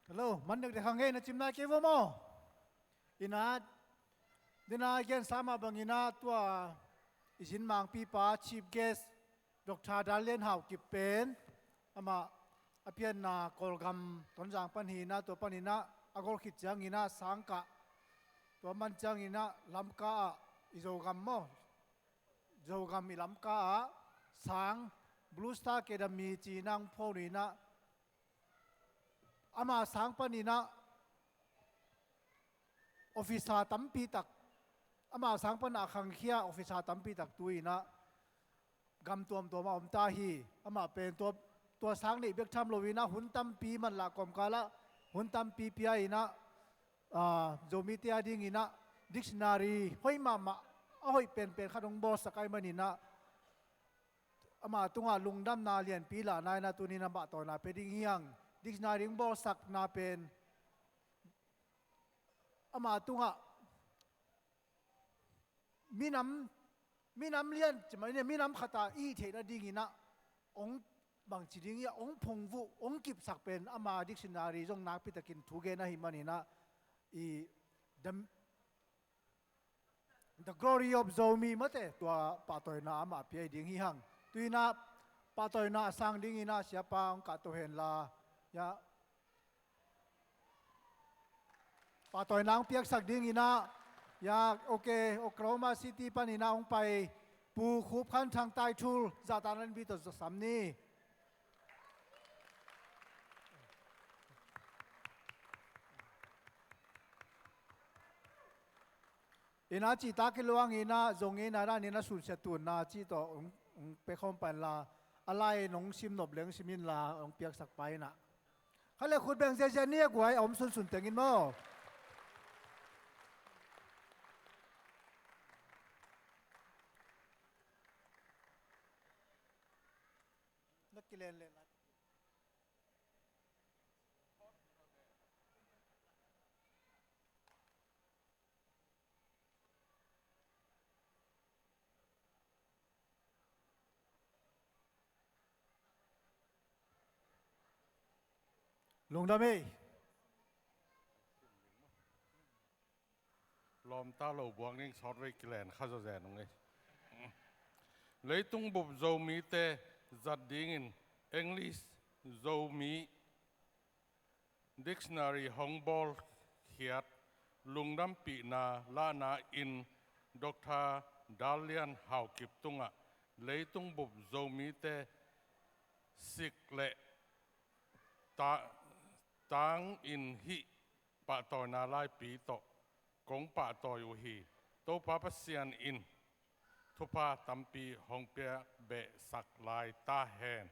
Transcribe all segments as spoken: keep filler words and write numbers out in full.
Hello, man dek dek hang hei, na cimna kei vo maw? Inah, dena gen sama bangin ah tua i zin mangpipa Chief Guest Doctor Dal Lian Hau Kip pen amah a pianna Kawlgam Tonzang pan hi inah, tua panin ah a gol khit ciangin ah sangkah, tua man ciangin ah Lamka ah i Zogam maw, Zogam i Lamka ah sang Blue Star Academy ci-in ah hong phone uh inah, ama sang panin ah officer tampi tak, ama sang pan a khangkhia officer tampi tak tu inah gam tuamtuam ah om ta hi. Amah pen tua, tua sang neih bek tham lo inah hun tampi manlah kawmkal ah hun tampi pia inah, ah, Zomite a dingin ah dictionary hoih mahmah, a hoih penpen khat hong bawlsak ahih manin ah ama tungah lungdamna lianpi lahna inah tuni-in ah pahtawina pia ding hi hang. Dictionary hong bawlsakna pen ama tungah minam, minam lian, ci mai ni, minam khat a i hih theihna dingin ah hong bangci ding hi a, hong phungvuh, hong kipsak pen ama dictionary zong nakpitakin thugen ahih manin ah i the, the Glory of Zomi mate, tua pahtawina amah pia ding hi hang. Tu-in ah pahtawina a sang dingin ah siapa hong kahto henla, ya, pahtawina hong piaksak dingin ah, ya, okay, Oklahoma City panin ah hong pai Pu Khup Khan Thang Taithul, zahtakna lianpi tawh sam ni. Inah cihtak hi lo hang inah zong inah dan inah sunsia tunna cih tawh hong, hong pia khawm pan la, a lai nong sim nop leng sim inla hong piaksak pa inah. Khat le khut beng ziazia ni a guai, a om sunsun tengin maw. Na kilenlen lai. Lungdam ei. Lawmta lo buang ning, sawtvei kilen kha zawzen ung ei. Leitung bup Zomite zat dingin English Zomi dictionary hong bawlkhiat lungdampihna lahna in Doctor Dal Lian Hau Kip tungah leitung bup Zomite sik le ta-, tang in hih pahtawina laipi tawh kong pahtawi uh hi. Topa Pasian in thupha tampi hong pia behsak lai ta hen.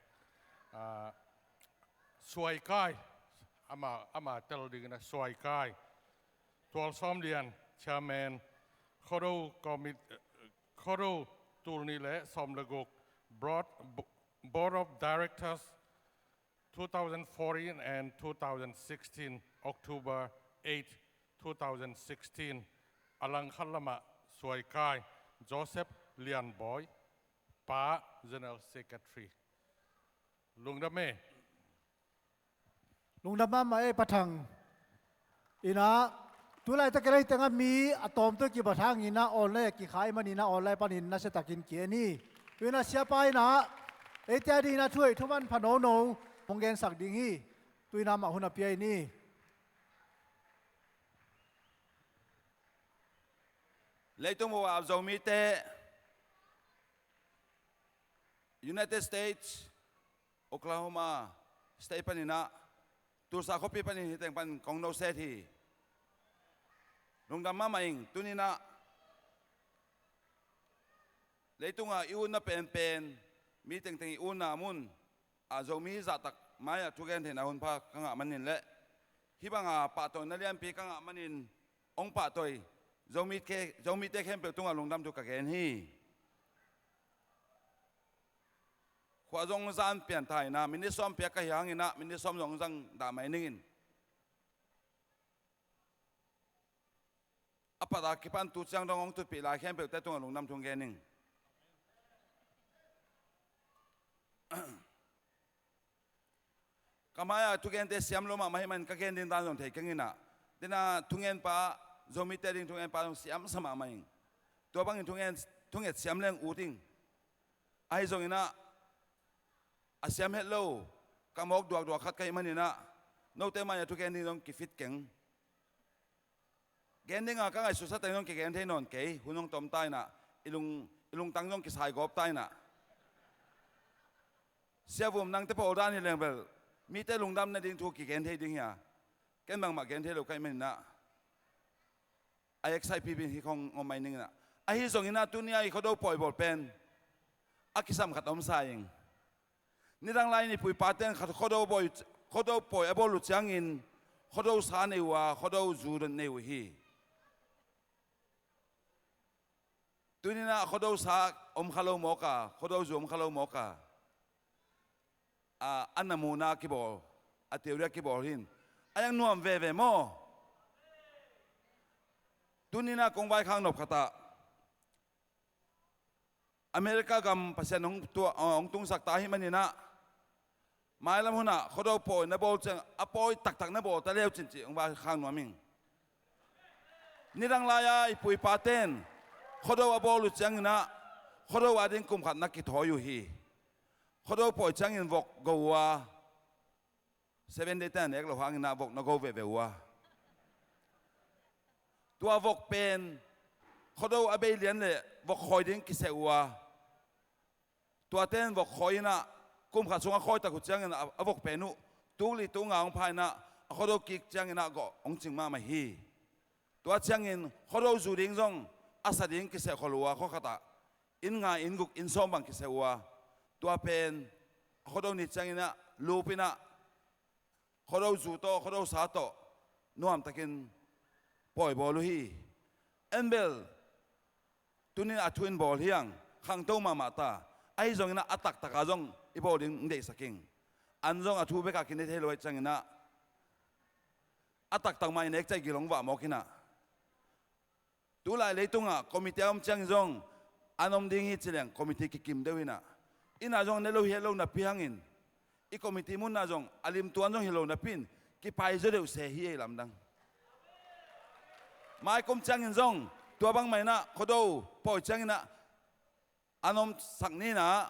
Ah, Suai Kai, ama, ama tel dingin ah Suai Kai, Tual Sawm Lian, Chairman, Khuado Commit-, Khuado tul nih le sawm le guk, Broad-, Board of Directors, two thousand fourteen and two thousand sixteen, October eight, two thousand sixteen. A langkhat lamah Suai Kai, Joseph Lianbawi, Pa, General Secretary. Lungdam e. Lungdam mahmah e Pa Thang. Inah, tulaitak i lai tengah mi a tawmtu kibat hangin ah online a kikhai manin ah online panin nasiatakin ki-en hi. Tu-in ah siapa in ah eite a dingin ah thu hoih thuman pha nono hong gensak ding hi. Tu-in ah mah hun a pia in hi. Leitung bup a Zomite United States, Oklahoma State panin ah, Tulsa khuapi panin hih teng pan kong noset hi. Lungdam mahmah ing. Tuni-in ah leitungah i utna penpen, mi tengteng i utna mun ah Zomi zahtak mai-ah thugen theihna hun pha ka ngah manin le hih banga pahtawina lianpi ka ngah manin hong pahtawi Zomite, Zomite khempeuh tungah lungdam thu ka gen hi. Khua zong zan pian thei-in ah minute sawm piak ka hih hangin ah minute sawm zong zang dah mai ning in. A pat a kipan tu ciang dong hong tutpih lai khempeuhte tungah lungdam thu gen ning. Ka mai-ah thugente siam lo mahmah hi manin ka gen ding dan zong thei keng inah, dena thungenpa, Zomite ding thungenpa zong siamsa mahmah ing. Tua bangin thungen, thunget siam leng ut ing. Ahi zonginah a siam het lo ka mawk duakduak khat ka hih maninah note mai-ah thugen ding zong kifit keng. Gen dinga ka ngaihsutsa teng zong kigen thei nawn kei, hun hong tom ta inah, i lung, i lungtang zong kisai gawp ta inah. Sia Vum, nangte pawl dan hi leng bel mite lungdam nading thu kigen thei ding hi a, ken bangmah gen thei lo ka hih maninah a exciting pipi in hih khong om mai ninginah. Ahi zonginah tuni-a i Khuado pawi bawl pen a kisam khat om sa ing. Nidang lai-in i pu i paten khat Khuado pawi, Khuado pawi a bawl uh ciangin Khuado sa nei uh a, Khuado zu nei uh hi. Tuninah Khuado sa om kha lo mawk a, Khuado zu om kha lo mawk a, a, a namuna kibawl, a theory a kibawl hin a yang nuam veve maw? Tuninah kong vaikhak nop khatah America gam Pasian hong tua, hong tungsak ta ahih maninah mailam hunah Khuado pawi na bawl ciang a pawi taktak na bawl ta leu cin cih hong vaikhak nuam ing. Nidang lai-a i pu i paten Khuado a bawl uh cianginah Khuado ading kum khat na kithawi uh hi. Khuado pawi ciangin vok go uh a, Seven Day ten a nek lo hanginah vok na go veve uh a, tua vok pen Khuado a bei lian le vok khawi ding kiseh uh a, tuaten vok khawi inah kum khat sungah khawi tak uh ciangin a, a vok pen uh tuk li tuk nga hong pha inah a Khuado kik cianginah gawh hong cing mahmah hi. Tua ciangin Khuado zu ding zong a sa ding kiseh khol uh a, khua khatah inn nga, inn guk, inn sawm bang kiseh uh a, tua pen a Khuado ni cianginah lup inah Khuado zu tawh, Khuado sa tawh nuamtakin pawi bawl uh hi. En bel tunin a thu in bawl hi ang, khangto mahmah ta. Ahi zonginah a taktaka zong i bawl ding deihsak ing. An zong a thu beka kinei thei lo ahih cianginah a taktak mah i nek ciah gil hong vah mawk inah. Tulai leitungah committee a om ciangin zong an om ding hi ci leng committee kikim deuh inah, innah zong ne lo hi lo napi hangin i committee munna zong a limtuan zong hi lo napi in kipai zaw deuh se hi ei lamdang. Maikum ciangin zong tua bangmah inah Khuado pawi cianginah an omsak ninah,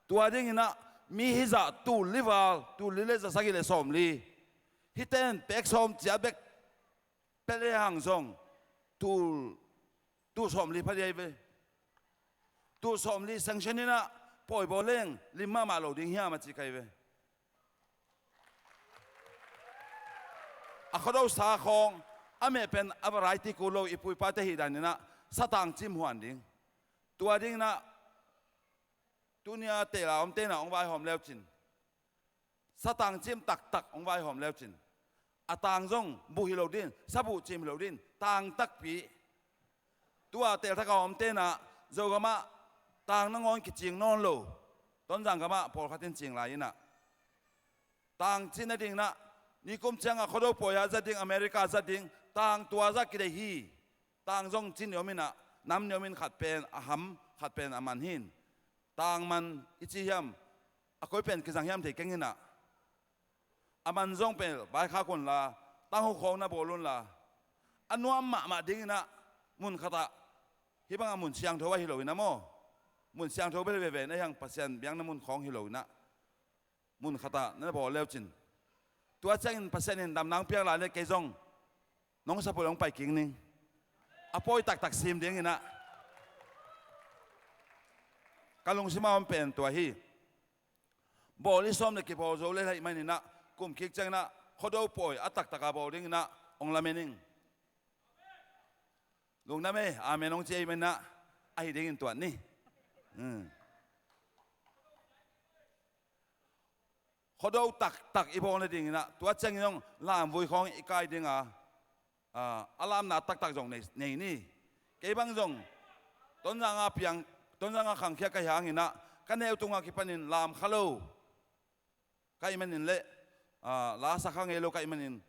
tua dinginah mi hizah tul li val, tul li le za sagih le sawmli, hihte in pek sawm ciat bek pia le hang zong tul, tul sawmli pha ding hi ve. Tul sawmli sanction inah pawi bawl leng lim mahmah lo ding hiam a ci ka hi ve. A Khuado sa khawng a meh pen a variety kul lo, i pu i pate hih daninah satang cim huan ding. Tua dinginah tunia tehla omte inah hong vaihawm leu cin, satang cim taktak hong vaihawm leu cin, a tang zong buh hi lo din, sabuh cim hi lo din, tang takpi. Tua telthak a omte inah Zogamah tang nangawn kicing nawn lo, Tonzang gamah pawlkhat in cing lai inah, tang cin nadinginah nikum ciangah Khuado pawi-ah zat ding, America zat ding, tang tua zah kideih hi. Tang zong cin ni om inah, nam ni om in khat pen a ham, khat pen a man hi in. Tang man i ci hiam, a koi pen kizang hiam thei keng inah, a man zong pen vaikhak unla, tanghu khawng na bawl unla, a nuam mahmah dinginah mun khatah, hih bangah mun siangtho ahi lo inah maw, mun siangtho bel veve na hiang, Pasian biakna mun khawng hi lo inah, mun khatah na bawl leu cin, tua ciangin Pasian in damna hong piak lai le kei zong nong sapul hong pai kik ning. A pawi taktak sim dinginah ka lungsimah om pen tua hi. Bawl i sawm le kibawl zo le laih maninah kum kik cianginah Khuado pawi a taktaka bawl dinginah hong lamen ing. Lungdam ei, amen hong ci ei maninah ahi dingin tuat ni. Hmm. Khuado taktak i bawl nadinginah tua ciangin zong lamvui khawng i kai dinga, a, a lamna taktak zong nei, nei ni. Kei bang zong Tonzanga piang, Tonzanga khangkhia ka hi hanginah ka neu tunga kipanin lam kha lo ka hih manin le, a, la sa kha ngei lo ka hih manin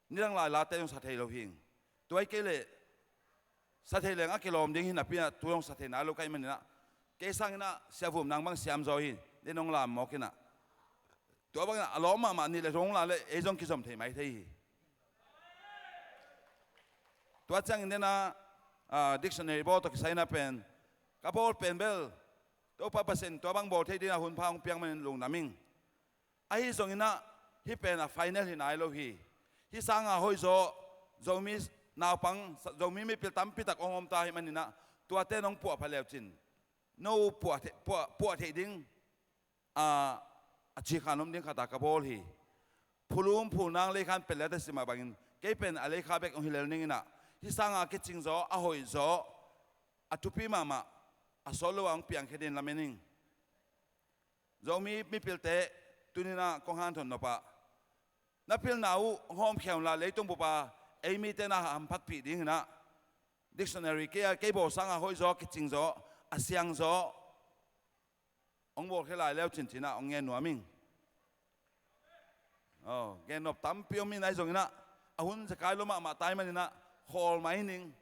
nidang lai late zong sa thei lo hing. Tua hi kei leh sa thei leng a kilawm ding hi napi inah tu zong sa thei nai lo ka hih maninah kei sanginah Sia Vum nang bang siam zaw hi, den hong lam mawk inah. Tua bangin a lawm mahmah nih le thum la le ei zong kizom thei mai thei hi. Tua ciangin dena, ah, dictionary bawl tawh kisai na pen ka bawl pen bel Topa Pasian tua bang bawl thei dingin a hun pha hong piak manin lungdam ing. Ahi zongin ah hih pen a final hi nai lo hi. Hih sanga hoihzaw Zomi naupang, Zomi mipil tampi tak hong om ta hi manin ah tuate nong puah pha leucin no puah thei, puah, puah theih ding, a, a cikhan om ding khata ka bawl hi. Phulum phulnang leikhan pet le ta simah bangin kei pen a leikha bek hong hi lel ning in ah hih sanga kicingzaw, a hoihzaw, a thupi mahmah, a sawt lo a hong piangkhia dingin lamen ing. Zomi mipilte tuninah kong hanthon nopah na pilna uh hong hawmkhia unla leitung bupa ei mite na hamphatpih dinginah dictionary kei a kei bawl sanga hoihzaw, kicingzaw, a siangzaw hong bawlkhia lai leu cincinah hong ngen nuam ing. Aw, gennop tampi om in ahi zonginah a hun zekai lo mahmah tai maninah khawl mai ning.